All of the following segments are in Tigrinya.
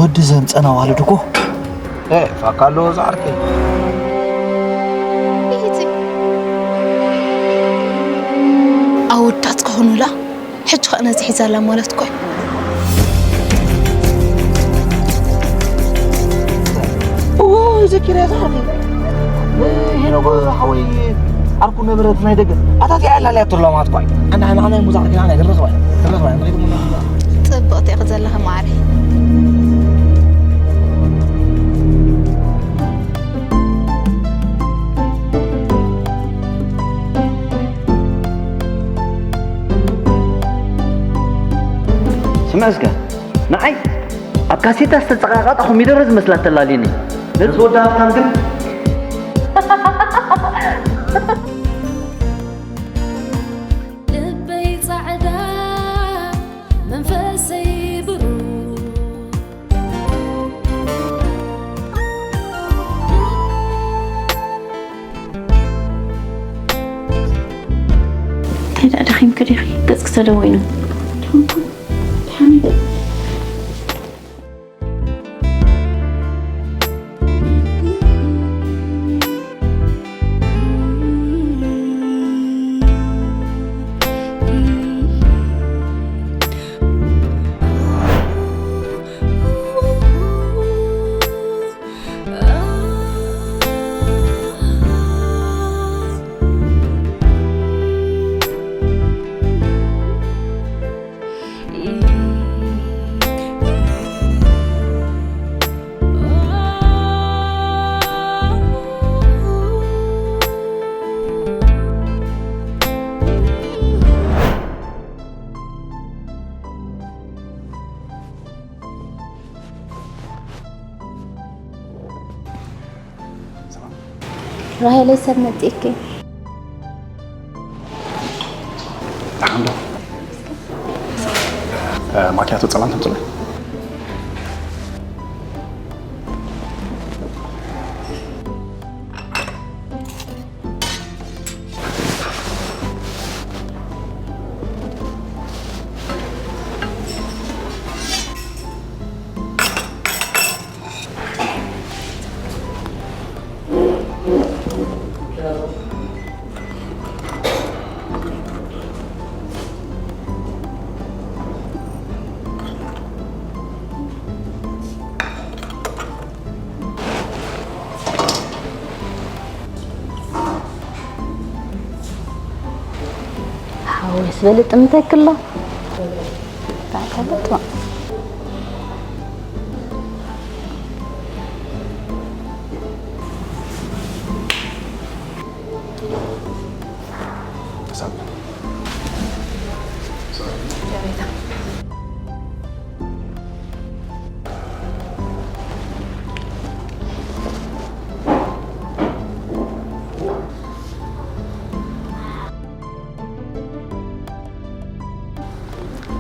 ወዲ ዘምፀና ዋልድ እኮ ፋካ ኣለዎ ዝዓርከይ። ኣወዳት ክኾኑላ ሕጂ ኸ ነዚ ሒዛላ ማለት እኮ እዩ። ዘኪርያ ዝዓርከይ ሄኖጎ ሓወይ ዓርኩ ነበረት ናይ ደገ ኣታትያ ኣላልያ ትሎ ማለት እኮ እዩ። ኣና ንዓና ሙዛዕርኪ ንዓና ግረኽባ ግረኽባ ጽብቕቲ ኢኺ ዘለኺ ማዕረይ። ስምዐ እስከ ንዓይ ኣብ ካሴታ ዝተፀቓቐጠ ኮሚደረ ዝመስላ ተላልየኒ ነዚ ወዲ ሃብታም ግን ልበይ ጻዕዳ መንፈሰይ ብሩህ እንታይ ደኣ ደኺምኪ ዲኺ? ገጽኪ ተደዊኑ። ራሄለይ ሰብ መፂእኪ። ደሓን ዶ? ማኪያቶ ጸላም ተምጽእ። ሓወይስ በሊ ጥምተኪ ኣሎ። እንታይ ከልጥ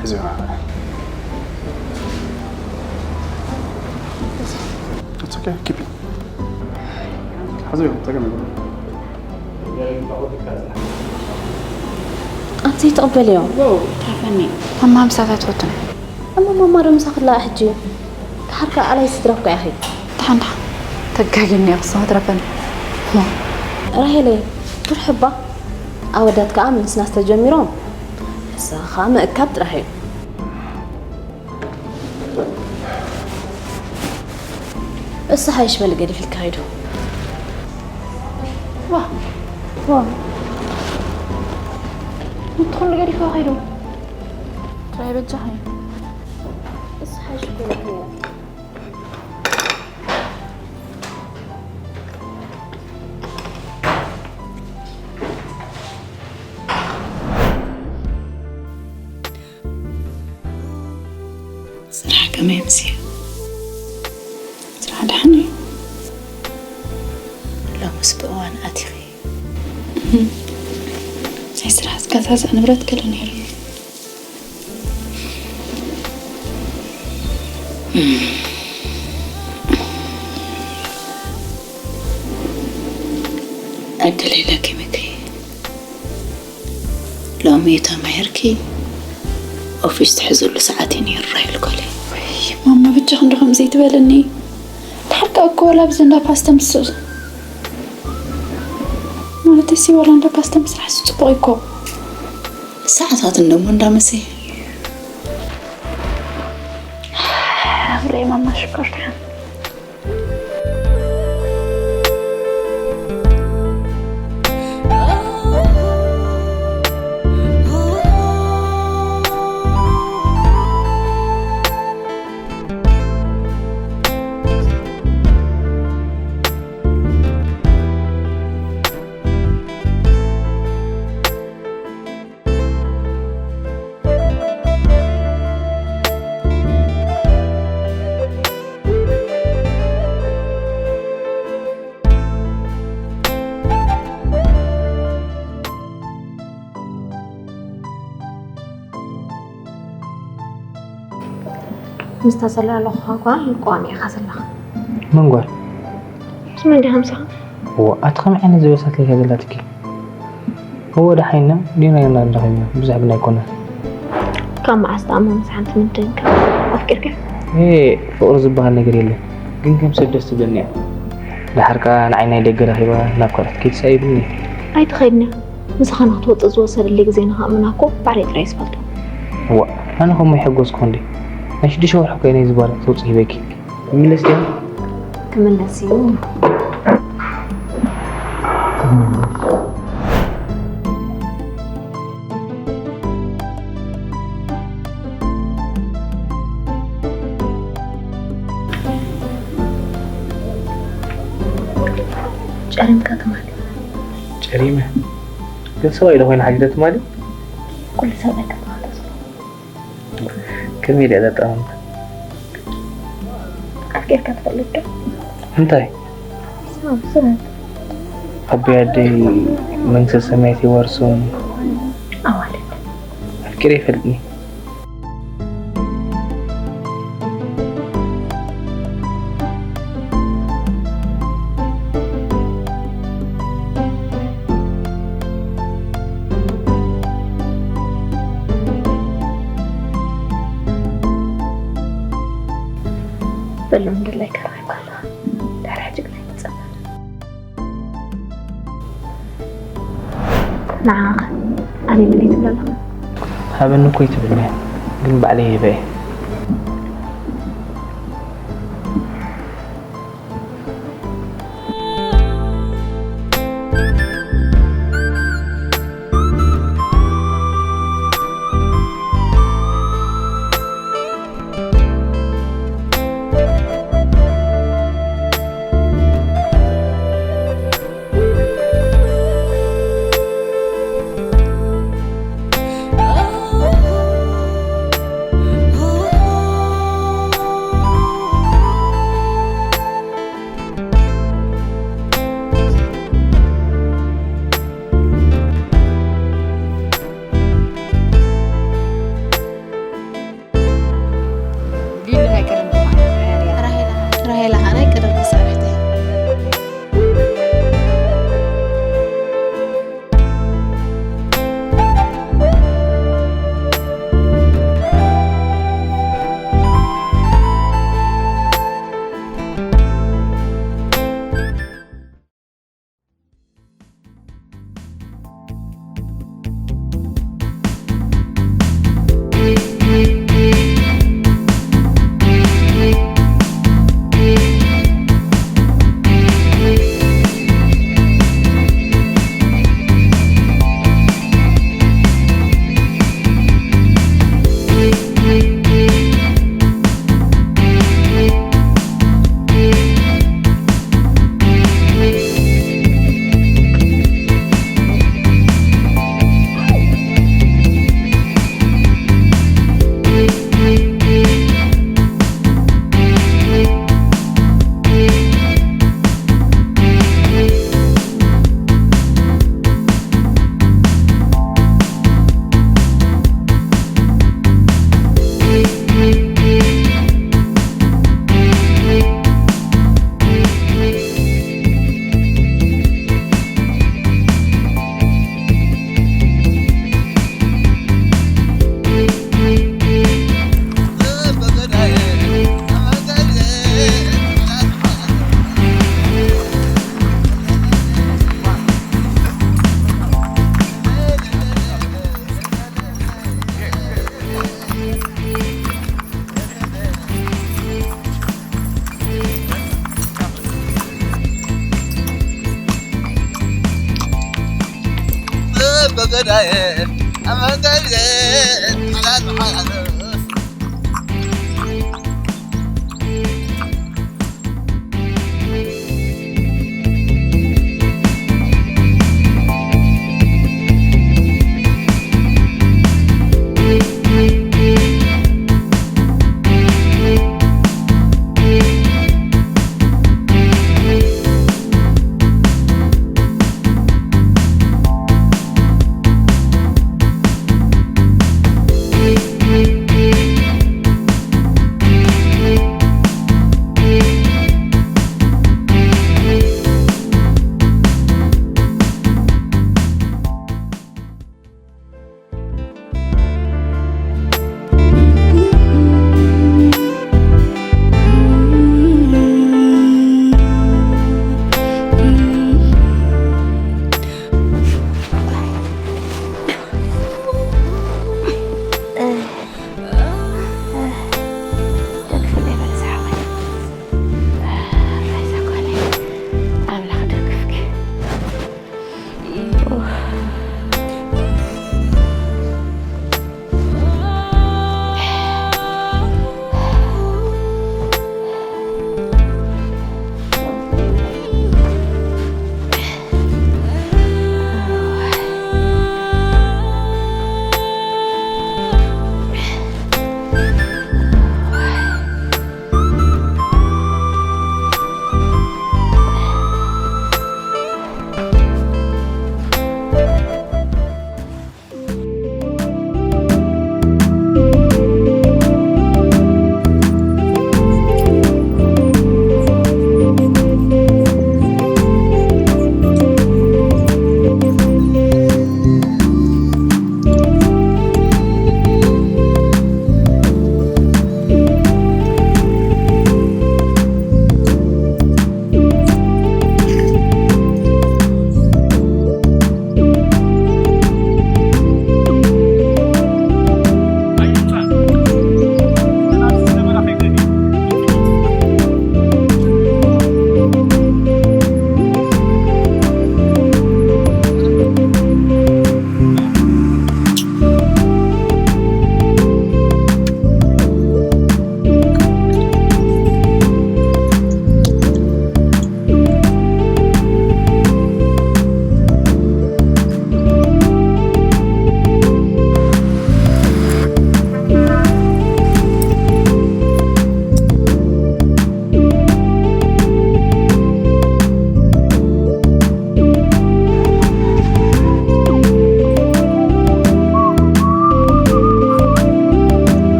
ሕዚ ይሆናል። It's okay, keep it. ሕዚ ይሆን፣ ጸገም የብሉን። ኣቲ ተቐበልዮ። ተረፈኒ። ማማ ምሳታ ትፈቱን። እሞ ማማ ዶ ምሳኺ ላ ሕጂ? ተሓርካ ኣላይ ስድራ እኮ ኢኺ። ደሓን ደሓን። ተጋጊኒ እየ፣ ክስኻ ትረፈኒ። ራሄለይ፣ ትርሕባ። ኣወዳት ከኣ ምስናስ ተጀሚሮም፣ ንስኻ ከኣ ምእካብ ጥራሕ እዩ። እሱ ሓይሽ በል ገዲፍ ኢልካ ኸይዱ። ዋ፣ ዋ። እቲ ኩሉ ገዲፍዎ ኸይዱ። ጥራይ በጃኻ እዩ። እሱ ሓይሽ እኮ ኢልካ ነይረ። ስራሕ ከመይ ኣምስዩ? ስራሕ ደሓን እዩ። ሎምስ ብእዋን ኣቲኺ። እህም። ናይ ስራሕ ዝገዛዝእ ንብረት ገለ ነይሩኒ። እም። ዕድለይ ለኪምኪ። ሎሚ ተማሂርኪ ኦፊስ ትሕዝሉ ሰዓት እዩ ነይሩ ራሄል ጓለይ። ማማ በጃ ክንዶ ከምዚ ትበልኒ። ድሓር ከኣ እኮ ዋላ ኣብዚ እንዳ ፓስታ ምስ ማለት ሲ ዋላ እንዳ ፓስታ ምስራሕ ጽቡቕ እኮ። ሰዓታት እንደሞ እንዳመሰ። ፍሬ ማማ ሽኮር ድሓን። ምስታ ዘላለኹኻ ጓል ቋሚ ኢኻ ዘለኻ። መን ጓል? ምስ መን ዲኻ ምሳኻ? እዋ፣ ኣቲ ከመይ ዓይነት ዝበሳት ለይካ ዘላትኪ? እዎ፣ ደሓይና ዲና ኢና እንዳኸይና፣ ብዙሕ ግን ኣይኮነን። ካብ መዓስ ተኣማምስ ሓንቲ ምንድንካ ኣፍቂርካ? ኤ፣ ፍቕሪ ዝበሃል ነገር የለን። ግን ከም ሰብ ደስ ትብለኒ እያ። ደሓር ከኣ ንዓይ ናይ ደገ ረኺባ ናብ ካልኦት ከይትስኣ ይብልኒ። ኣይትኸድን እያ። ምሳኻ ንክትወፅእ ዝወሰደለይ ግዜ ንኸእምና እኮ ባዕለይ ጥራይ ዝፈልጦ። እዋ፣ ኣነ ከምኡ ይሕጎስኩ እንዴ? ናይ ሽዱሽተ ወርሒ እኮ እየ ነዚ ጓል ክትወፅእ ሂበኪ። ይምለስ ድያ? ክምለስ እዩ። ጨሪምካ ትማሊ። ጨሪመ። ግን ሰብኣይ ዶ ኮይነ ሓዲረ ትማሊ? ኩሉ ሰብኣይ ከምኻ ተስፋ። ከመይ ኢለ ኣጣጣምታ? ኣፍቂርካ ትፈልጥ ዶ? እንታይ? ሰብ፣ ሰብ። ኣቦይ ኣደይ መንግስተ ሰማያት ይዋርሶም። ኣዋልድ። ኣፍቂረ ይፈልጥኒ። በሎም ድላይካ ረኺብካ ኣለኻ። ድሕሪ ሕጂ ግን ኣይትጸበ። ንዓኻ ኣበይ ትብል ኣለኻ? ሃበኒ እኮ ኣይትብልኒ፣ ግን ባዕለይ ይህበ እየ። ገዳየ ኣመንጋይዘ ሓላል መሓላል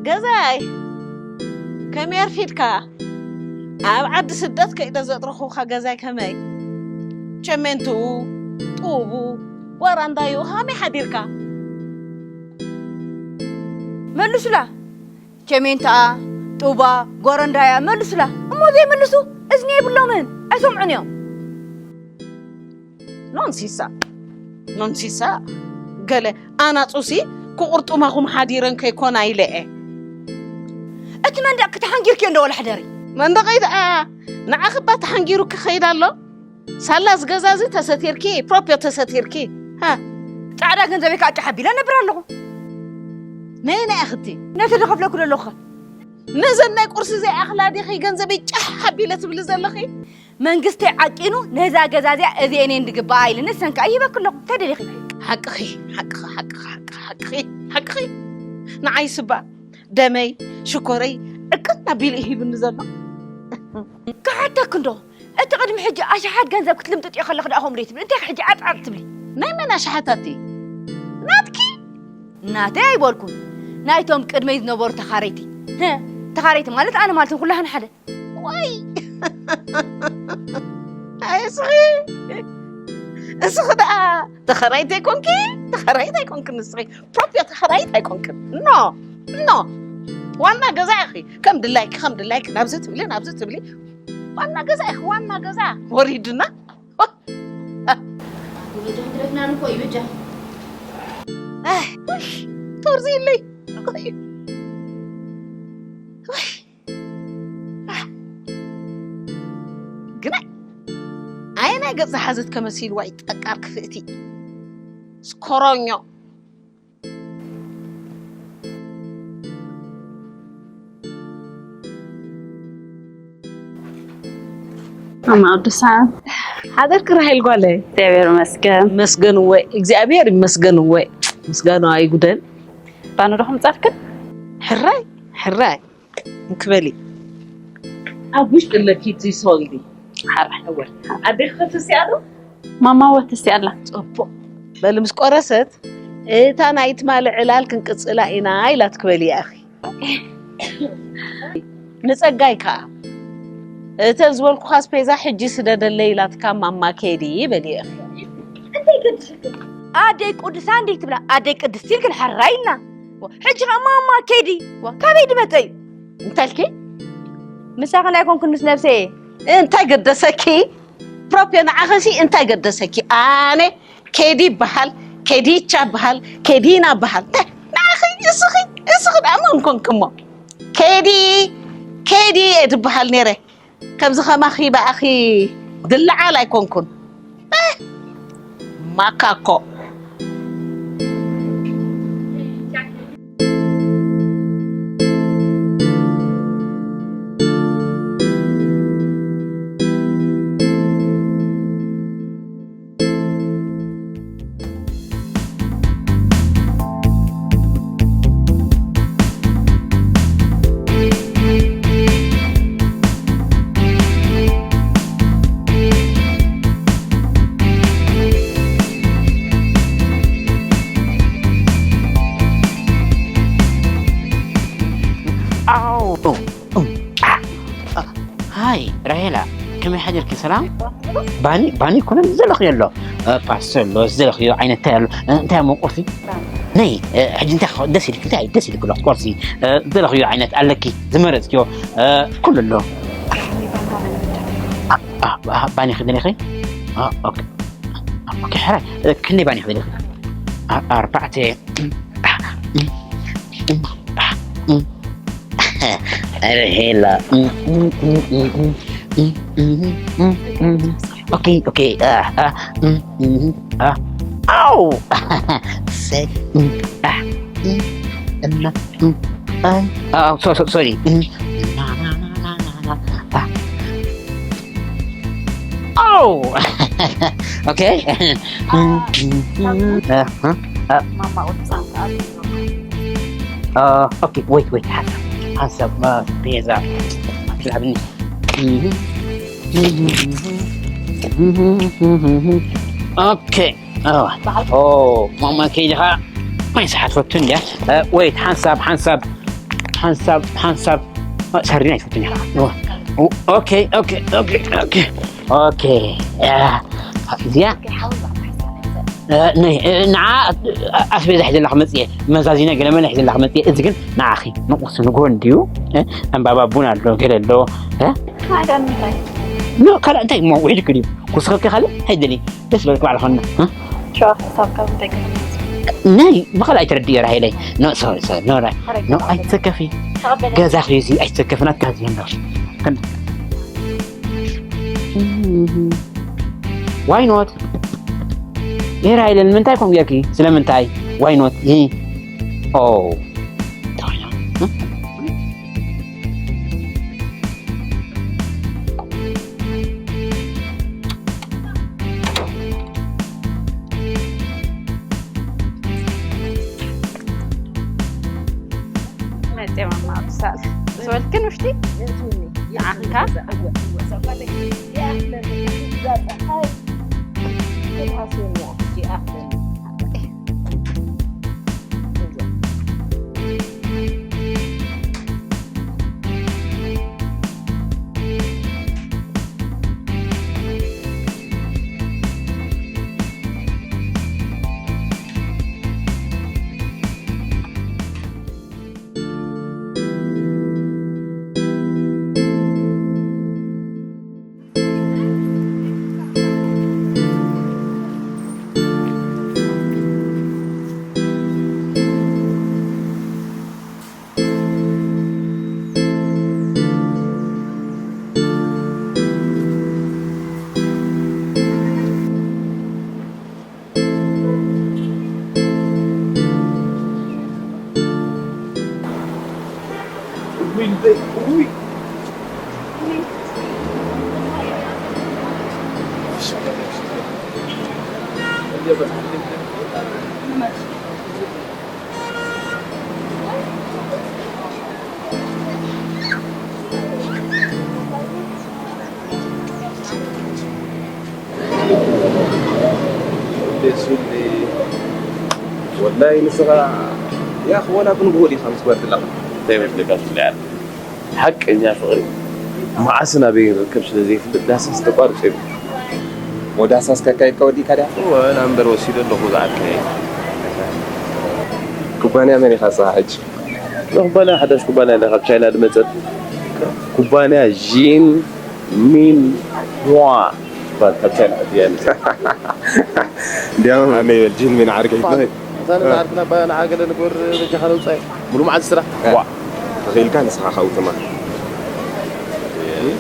ገዛይ ከመይ ኣርፊድካ? ኣብ ዓዲ ስደት ከይደ ዘጥረኹኻ ገዛይ ከመይ? ቸሜንትኡ፣ ጡቡ፣ ወራንዳዩ ከመይ ሓዲርካ? መልሱላ። ቸሜንትኣ፣ ጡባ፣ ጎረንዳያ መልሱላ። እሞ ዘይምልሱ እዝኒ የብሎምን፣ ኣይሰምዑን እዮም። ኖንሲሳ፣ ኖንሲሳ፣ ገለ ኣናጹሲ ክቑርጡማኹም ሓዲረን ከይኮና ኢለ እየ። እቲ መንደቕ ክተሓንጊርኪ እንዶ ወላ ሕደሪ። መንደቐይ ደኣ ንዓኺ እባ ተሓንጊሩ ክኸይድ ኣሎ። ሳላስ ገዛዚ ተሰቲርኪ፣ ፕሮፕዮ ተሰቲርኪ። ሃ። ጻዕዳ ገንዘበይ ከዓ ጫሕ ኣቢለ ነብር ኣለኹ። ነየናይ ኢኺ እቲ? ነቲ ዝኸፍለኩ ዘለኹ። ነዘን ናይ ቁርሲ ዘይኣኽላ ዲኺ ገንዘበይ ጫሕ ኣቢለ ትብሊ ዘለኺ? መንግስቲ ዓቂኑ ነዛ ገዛ እዚኣ እዚኤን እየን ዝግብኣ ኢሉ ንሰን ከዓ ይህበኪ ኣለኹ። እንታይ ደሊኺ? ሓቅኺ፣ ሓቅኺ፣ ሓቅኺ፣ ሓቅኺ፣ ሓቅኺ፣ ሓቅኺ። ንዓይስ እባ ደመይ፣ ሽኮረይ ዕቅን ኣቢሉ እዩ ሂብኒ ዘሎ። ክሓተኪ እንዶ፣ እቲ ቅድሚ ሕጂ ኣሽሓት ገንዘብ ክትልምጥጥዮ ከለኺ ደኣ ከምኡ ደይ ትብሊ? እንታይ ሕጂ ዓጥዓጥ ትብሊ? ናይ መን ኣሽሓት ኣቲ? ናትኪ ናተይ ኣይበልኩን፣ ናይቶም ቅድመይ ዝነበሩ ተኻረይቲ። ተኻረይቲ ማለት ኣነ ማለትን ኩላህን ሓደ። ወይ ኣይ እስኺ እስኺ ደኣ ተኸራይት ኣይኮንኪ፣ ተኸራይት ኣይኮንክን፣ ንስኺ ፕሮፕዮ ተኸራይት ኣይኮንክን። ኖ ኖ ዋና ገዛ ኢኺ። ከም ድላይኪ ከም ድላይኪ ናብዚ ትብሊ ናብዚ ትብሊ። ዋና ገዛ ኢኺ ዋና ገዛ። ወሪድና። ቶርዚ ኢለይ። ግናይ ኣየናይ ገጽ ዝሓዘት ከመሲልዋ እዩ ጠቃር ክፍእቲ ስኮሮኞ። ማማ ቅዱሳን ሓደርክ ራሄል ጓለ እግዚኣብሔር ይመስገን። ይመስገን እወ እግዚኣብሔር ይመስገን እወ ምስጋና ኣይጉደል። ባኑ ዶ ከምጻልክን? ሕራይ ሕራይ እንክበሊ ኣብ ውሽጢ ኣለኪ እቲ ሶልዲ ሓራ ሕወ ኣዴኺ ክትስያ ዶ? ማማ ወትስ ኣላ። ጽቡቕ በሊ ምስ ቆረሰት እታ ናይ ትማሊ ዕላል ክንቅጽላ ኢና ኢላ ትክበሊ ያኺ። ንጸጋይ ከኣ እተን ዝበልኩኻ ኣስፔዛ ሕጂ ስደደለይ ኢላትካ ማማ ኬዲ በሊ ኢኺ። ኣደይ ቅዱሳ እንዴ ትብላ ኣደይ ቅድስቲ ኢልክን ሕራይ ኢልና። ሕጂ ከኣ ማማ ኬዲ ካበይ ድመጸ እዩ? እንታይ ኢልኪ? ምሳኽን ኣይኮንኩን ምስ ነብሰይ እየ። እንታይ ገደሰኪ? ፕሮፕዮ ንዓኺሲ እንታይ ገደሰኪ? ኣነ ኬዲ ይበሃል፣ ኬዲ ይቻ ይበሃል፣ ኬዲ ይና ይበሃል። እንታይ ንዓኺ እስኺ እስኺ ደኣ መን ኮንኪ እሞ? ኬዲ ኬዲ እየ ድበሃል ነይረ። ከምዚ ከማኺ ብኣኺ ድለዓል ኣይኮንኩን። ማካኮ። ሃይ ራሄላ፣ ከመይ ሓዲርኪ? ሰላም? ባኒ ባኒ ይኮነ ዘለኽዮ ኣሎ፣ ፓስተ ኣሎ፣ ዘለኽዮ ዓይነት እንታይ ኣሎ? እንታይ እሞ ቁርሲ? ነይ ሕጂ እንታይ ደስ ኢልክ? እንታይ ደስ ኢልክ ኣሎ ቁርሲ? ዘለኽዮ ዓይነት ኣለኪ ዝመረጽክዮ ኩሉ ኣሎ። ባኒ ክደሊኺ? ኦኬ። ኦኬ፣ ሕራይ ክንደይ ባኒ ክደሊኺ? ኣርባዕተ። ራሄላ። ኦኬ ኦኬ። ኣው። ሰይ። እና። ሶሪ። Oh! Okay. Uh, okay, wait, wait. Hands up, uh, please. Uh, okay. ማማ ከይድኻ ማይ ሰሓት ፈቱ እንድያ። ወይት ሓንሳብ ሓንሳብ ሓንሳብ ሓንሳብ ሰሪና ይፈቱን እያ። ኦኬ ኦኬ ኦኬ ኦኬ ኦኬ። እዚኣ ንዓ ኣስቤዛ ሒዘላ ክመፅእ እየ። መዛዚነ ገለመለ ሒዘላ ክመፅእ እየ። እዚ ግን ንዓኺ ንቁርሲ ንግሆ እንድዩ። ዕምባባ ቡን ኣሎ ገለ ኣሎ። ካልእ እንታይ እሞ ውዒልክ ድዩ? ክውስኸልኪ ካልእ ኣይደልይ። ደስ በልክ ባዕልኸና። ናይ ብኸል ኣይተረድዮ ራሄለይ። ኖ ሶሪ ሶሪ ኖ ራይ ኖ ኣይትሰከፊ። ገዛ ኺዚ ኣይትሰከፍና ትካዝ መንበር። ዋይ ኖት? ይሄ ራሄለይ ንምንታይ ኮም ጌርኪ? ስለምንታይ? ዋይ ኖት? ኦ መጤ ማማ ብሳል ዝበልክን ውሽጢ ንዓኽንካ ወላሂ ንስኻ ያኽ ወላ ብንግሆ ዲኻ ምስ ጓል ትላቐ? እንታይ መስለካ ትልዓል? ሓቀኛ ፍቕሪ መዓስን ኣበይን ርከብ ስለ ዘይፍልጥ ዳሳስ ተቋርጾ እዩ። ወዳሳስ ከካይድካ ወዲእካ ድያ? እወ፣ ንኣምበር ወሲደ ኣለኹ ዝዓርከይ። ኩባንያ መን ኢኻ ንስኻ ሕጂ? ንኩባንያ ሓዳሽ ኩባንያ እንዳ ካብ ቻይና ዝመጸት ኩባንያ ዢን ሚን ዋ ትባል ካብ ቻይና እያ። እንዲያውም ኣነ ይበል ጂን ሚን ዓርከይ። እዛ ነዛ ዓርክና ባ ንዓ ገለ ንግበር በጃኻ ነውጻእ። ሙሉ መዓልቲ ስራሕ። እ። ዋ። ተኽኢልካ ንስኻ ካብኡ ትማል።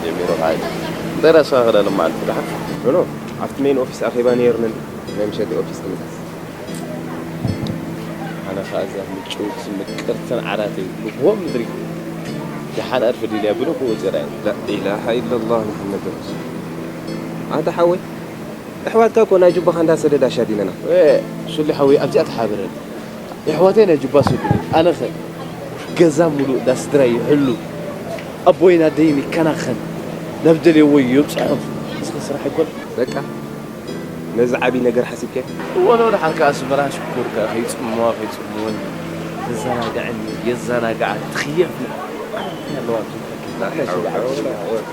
ጀሚሩ ኸዓ እንታይ ራስኻ ክዳ ሎመዓልቲ ደሓን? ኖ፣ ኖ። ኣብቲ ሜን ኦፊስ ኣኼባ ነይርኒ። ናይ ምሸት ኦፊስ ክምለስ። ኣነ ኸዓ እዛ ምጭውቲ ምቅርትን ዓራተይ ንግሆ ምድሪ ደሓን ኣርፍድ ኢለያ ብንግሆ ወፂኣ እያ። ላኢላሃ ኢለላህ ሙሐመድ ረሱል። ኣንታ ሓወይ፣ ኣሕዋትካ እኮ ናይ ጁባኻ እንዳሰደዳ ኣሻዲነና። ኤ፣ ሱሊ ሓወይ፣ ኣብዚኣ ተሓብረኒ። የሕዋተይ ናይ ጁባ ሰዱኒ። ኣነኸ ገዛ ሙሉእ ዳ ስድራይ ይሕሉ፣ ኣቦይን ኣደይን ይከናኸን፣ ናብ ደልየዎ የብፅሖም። እዚ ኸ ስራሕ ኣይኮነን? በቃ፣ ነዚ ዓብዪ ነገር ሓሲብካዮ? እወ፣ ዶ ደሓር ከኣ ኣስመራ ሽኮር ከኣ ከይጽምዋ ከይጽምወን፣ ተዘናግዐኒ፣ የዘናግዓ፣ ትኽየፍኒ። ኣረ፣ እንታይ ኣለዋ፣ ትብለኪ? ላ ሓውላ ወላ ቁወተ።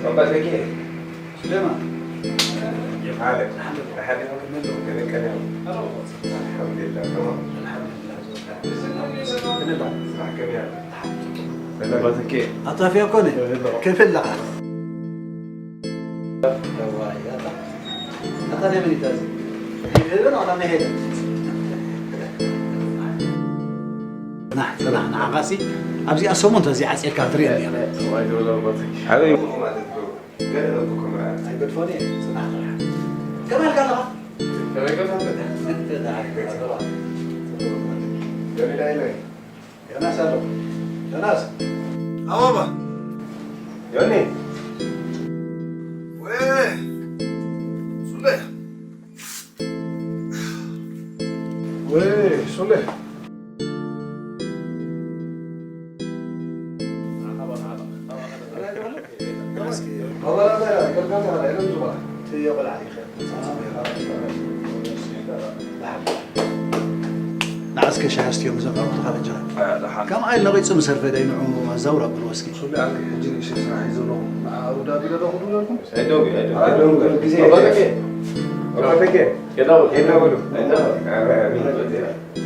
ኣባተኪ ሱሌማን። ሓለ። ሓለ። ሓለ። ከመይ ኣለኹም? ከመይ ቀኒኹም? ኣልሓምዱሊላህ፣ ተማም። ኣልሓምዱሊላህ። ስራሕ ከመይ ኣሎ? ኣባተኪ። ኣቶ ኣፍያ ኮነ? ከመይ ኣለኹም? ከመይ ኣለኻ? እዋይ፣ ኣታ፣ ኣታ ናይ መን እዩ እዚ? ናይ ፌቨን ዋላ ናይ ሄለን? ጽናሕ፣ ጽናሕ፣ ንዓኻሲ ኣብዚኣ ሰሙን ተዘይዓጺርካ ክትርእየኒ ኢኻ። እዋይ፣ ተወለድኩ። ሓበይ ማለት ነው። ገለ ነው እኮ ምርኣይ። ኣይገድፎን እየ፣ ጽናሕ፣ ጽናሕ። ከመይ ኣልካ ኣለኻ? ከመይ ገለ ኣልካ? እንተ ደኣ፣ ገለ ኢለ። ዮናስ ኣሎ። ዮናስ። ኣበባ። ዮኒ። ወይ፣ ሱሌ። ወይ፣ ሱሌ። ንዓስከ ሻሂ ኣስትዮም እዞም ኣቑሑት ካብ እንጀራ። ኣያ፣ ደሓን። ከም ኣይል ነቒጹ ምስ ኣርፈደ ንዑ ኣዛውር ኣብልዎ እስኪ። ሱሊ ኣርኪ ሕጂ ንእሽተይ ስራሕ እዩ ዘለኹ። ንዓ ኣቡ ዳቢ ዶ ደኹሉ ዘለኩም? ኣይደውይ፣ ኣይደውይ። ኣይደውይ፣ ግዜ ኣባተኬ። ኣባተኬ። የዳውል። የዳውል። ኣይደውል። ኣረ፣ ኣረ።